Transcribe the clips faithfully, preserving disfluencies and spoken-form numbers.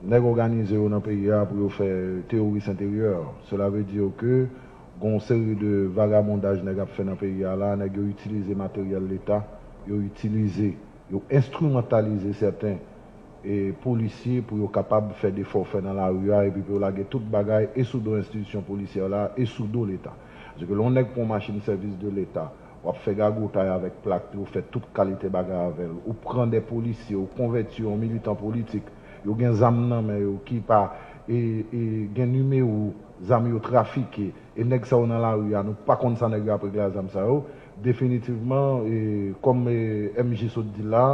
Nèg òganize yo nan peyi a pou yo fè teworis enteryè. Cela veut dire que gon seri de vagabondaj nèg ap fè nan peyi a la, nèg yo itilize materyèl leta, yo itilize, yo enstrimantalize sèten e polisye pou yo kapab fè de fòfè nan lari a, epi pou yo lage tout bagay e sou do enstitisyon polisyè la e sou do leta. Paske lè yon nèg pran yon machin sèvis de leta, w ap fè gagotay avèk plak li, ou fè tout kalite bagay avè l, ou pran de polisye, ou konvèti yo an militan politik, yo gen zam nan men yo ki pa e, e, gen nimewo zam yo trafike, e nèg sa yo nan lari a, nou pa konn sa nèg yo ap regle a zam sa yo, definitivman, e, kòm, e, M J sot di la,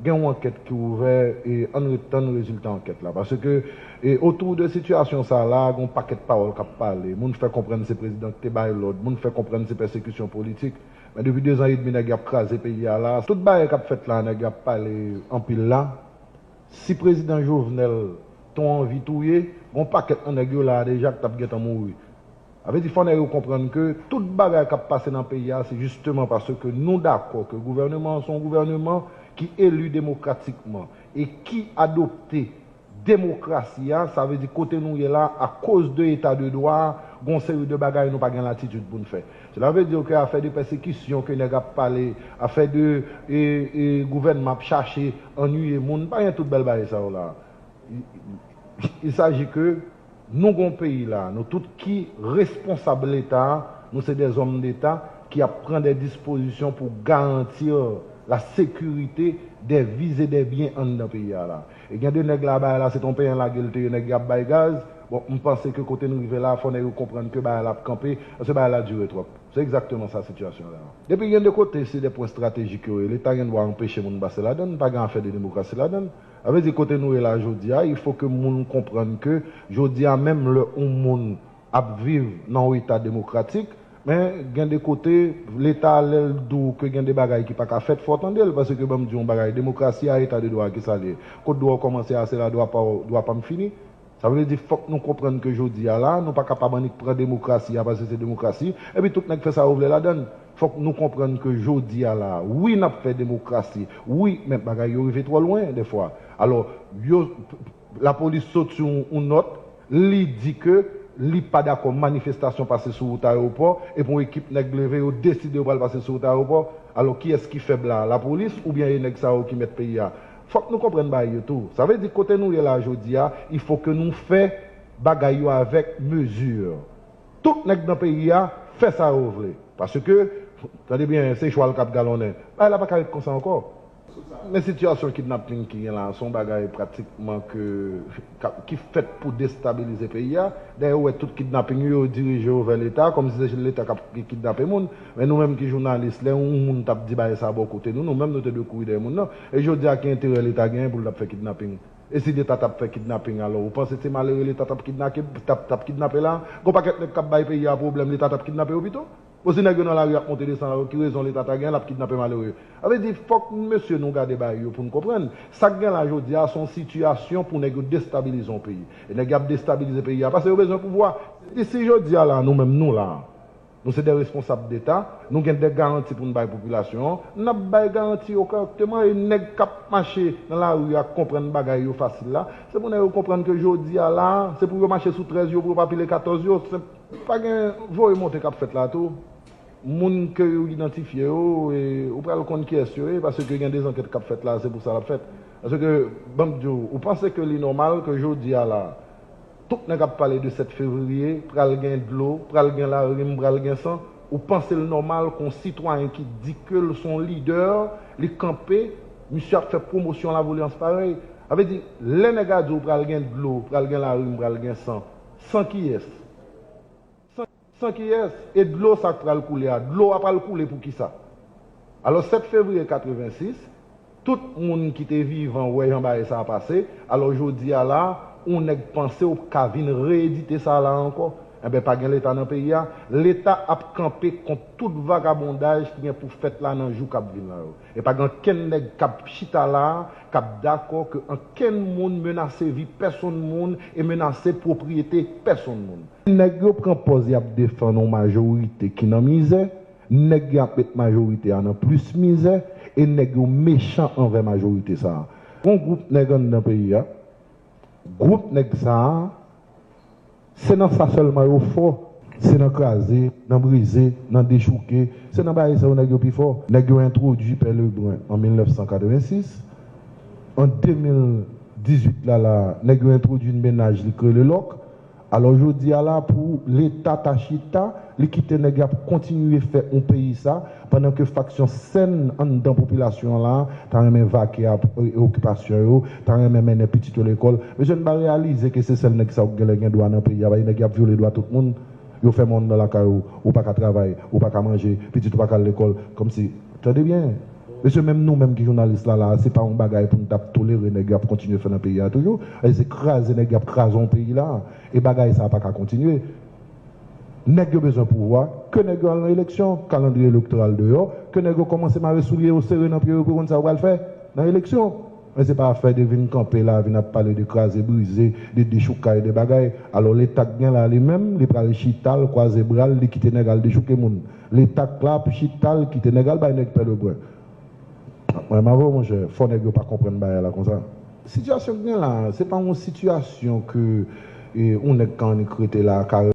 gen yon ankèt ki ouvè, e ann ret tann rezilta ankèt la. Paske, e, otou de sitiyasyon sa la, gen yon pakèt pawòl k ap pale. Moun fè konprann se prezidan ki te bay lòd, moun fè konprann se pèsekisyon politik. Men depi dezan edmi nèg y ap kraze peyi a la, tout bagay k ap fèt la, nèg y ap pale anpil la. Si prezidan Jovenel t on anvi touye, gon pakèt nan nèg yo la a deja ki t ap gentan mouri. Sa vle di fò nèg yo konprann ke tout bagay k ap pase nan peyi a, se jisteman paske nou dakò ke gouvèneman an se yon gouvèneman ki eli demokratikman e ki adopte demokrasi a, sa vle di kote nou ye la, akoz de eta de dwa a, gon seri de bagay nou pa gen latitid pou n fè. Cela veut dire ke afè de pèsekisyon ke nèg ap pale, afè de, e, e, gouvènman ap chache annuiye moun, pa gen tout bèl bagay sa yo la. Il, il s'agit que nou gon peyi la, nou tout ki responsab Leta a, nou se des hommes d'État ki ap pran de dispozisyon pou garantir la sécurité des vies et des biens anndan peyi a la. E gen de nèg la, bagay la se t on penyen lage l te ye, nèg y ap bay gaz. Bon, m panse ke kote n rive la, fò nèg yo konprann ke bagay la ap kanpe, paske bagay la dire twòp. Se egzakteman sa sitiyasyon la. Depi gen de kote, se de pwen estratejik yo ye. Leta gen dwa anpeche moun pase ladann, pa gen afè de demokrasi ladann. Sa vle di kote nou ye la jodi a, il faut que moun konprann ke jodi a menm lè yon moun ap viv nan yon eta demokratik, men gen de kote, Leta lè l di w ke gen de bagay ki pa ka fèt, fò w tande l, paske ban m di w yon bagay, demokrasi a, eta de dwa a, kisa l ye? Kot dwa w kòmanse a, se la dwa pa w, dwa pa m fini. Sa vle di fòk nou konprann ke jodi a la, nou pa kapab annik pran demokrasi a paske se demokrasi, epi tout nèg fè sa yo vle ladann. Fòk nou konprann ke jodi a la, wi, n ap fè demokrasi, wi, men bagay yo rive twò lwen dèfwa. Alò, yo, lapolis soti yon, yon nòt, li di ke li pa dakò manifestasyon pase sou wout ayewopò, epi yon ekip nèg leve, yo deside yo pral pase sou wout ayewopò. Alò, kiyès ki fèb la? Lapolis oubyen e nèg sa yo ki mèt peyi a? Fòk nou konprann bagay yo tou. Sa vle di kote nou ye la jodi a, il faut que nou fè bagay yo avèk mezi. Tout nèg nan peyi a fè sa yo vle. Paske, tande byen, se chwal k ap galonnen. Bagay la pa ka ret konsa ankò. Men sitiyasyon kidnaping ki gen la, se yon bagay pratikman ke, ka, ki fèt pou destabilize peyi a. Dayè, ou wè tout kidnaping yo, yo dirije yo vè Leta, kòmsi se Leta k ap kidnape moun. Men nou menm ki jounalis, lè yon moun t ap di bagay sa bò kote nou, nou menm nou te dwe kouri dèyè moun nan. E jodi a, ki enterè Leta genyen pou l t ap fè kidnaping? E si Leta t ap fè kidnaping alò, ou panse se malere Leta t ap kidnape, t ap, t ap kidnape la? Gon pakèt nèg k ap bay peyi a pwoblèm, Leta t ap kidnape yo pito? Bon, si nèg yo nan lari ap monte desann, alò ki rezon Leta ta gen, l ap kidnape malere? Sa vle di, fòk mesye nou gade bagay yo pou n konprann. Sa k gen la jodi a, se yon sitiyasyon pou nèg yo destabilize yon peyi. E nèg y ap destabilize peyi a, paske yo bezwen pouvwa. Di si jodi a la, nou menm nou la, nou se de responsab deta, nou gen de garanti pou n bay popilasyon an, n ap bay garanti yo kòrèkteman, e nèg k ap mache nan lari a k konprann bagay yo fasil la, se pou nèg yo konprann ke jodi a la, se pou yo mache sou trèz yo, pou yo pa pile katòz yo, se pa gen voye monte k ap fèt la tou. Moun ke yo idantifye yo, e, ou pral konn kiyès yo ye, paske gen de zankèt k ap fèt la, se pou sa l ap fèt. Paske, ban m di w, ou panse ke li nòmal ke jodi a la, tout nèg ap pale de sèt fevriye, pral gen dlo, pral gen larim, pral gen san, ou panse l nòmal ke yon sitwayen ki di ke l se yon lidè, li kanpe, misye ap fè pwomosyon lavolyans parèy? Sa vle di, lè nèg a di w pral gen dlo, pral gen larim, pral gen san, san kiyès? San, san kiyès? E dlo sa k pral koule a, dlo a pral koule pou kisa? Alò, sèt fevriye katrevensis, tout moun ki te vivan wè jan bagay sa a pase. Alò, jodi a la, yon nèg panse w ka vin reyedite sa la ankò? Enben, pa gen Leta nan peyi a. Leta ap kanpe kont tout vagabondaj ki gen pou fèt la nan jou k ap vin la yo. E pa gen ankenn nèg k ap chita la a k ap dakò ke ankenn moun menase vi pèsonn moun e menase pwopriyete pèsonn moun. Nèg yo pran pòz y ap defann yon majorite ki nan mizè, nèg y ap met majorite a nan plis mizè, e nèg yo mechan anvè majorite sa a. Gon gwoup nèg anndan peyi a, Gwoup nèg sa a, se nan sa sèlman yo fò. Se nan kraze, nan brize, nan dechouke. Se nan bagay sa yo nèg yo pi fò. Nèg yo entwodui Pè Lebrun an mil nèf san katrevensis. An de mil dizuit la la, nèg yo entwodui yon mennaj li k rele Lòk. Alò jodi a la, pou Leta ta chita, li kite nèg y ap kontinye fè yon peyi sa, pandan ke faksyon sèn anndan popilasyon an la ta renmen vake ap e, okipasyon yo, ta renmen mennen pitit yo lekòl. Mesye, n pa reyalize ke se sèl nèg sa yo k genlè gen dwa nan peyi a, pa gen nèg y ap vyole dwa tout moun, yo fèmen w anndan lakay ou, ou pa ka travay, ou pa ka manje, pitit ou pa ka al lekòl, kòmsi, tande byen. Mesye, menm nou menm ki jounalis la la, se pa yon bagay pou n t ap tolere nèg y ap kontinye fè nan peyi a toujou. E se kraze nèg y ap kraze yon peyi la. E bagay sa pa ka kontinye. Nèg yo bezwen pouvwa, ke nèg yo al nan eleksyon, kalandriye elektoral deyò, ke nèg yo kòmanse mare soulye yo sere nan pye yo pou yo konn sa yo pral fè nan eleksyon. Men se pa afè de vin kanpe la, vin ap pale de kraze brize, de dechoukay, de bagay. Alò Leta k gen la li menm, li pral chita l, kwaze bra l, li kite nèg al dechouke moun. Leta k la ap chita l, kite nèg al bay nèg Pè Lebrun. Mwen m avè w monchè, fò nèg yo pa konprann bagay la konsa. Sitiyasyon k gen la, se pa yon sitiyasyon ke e, yon nèg ka annik rete la, ka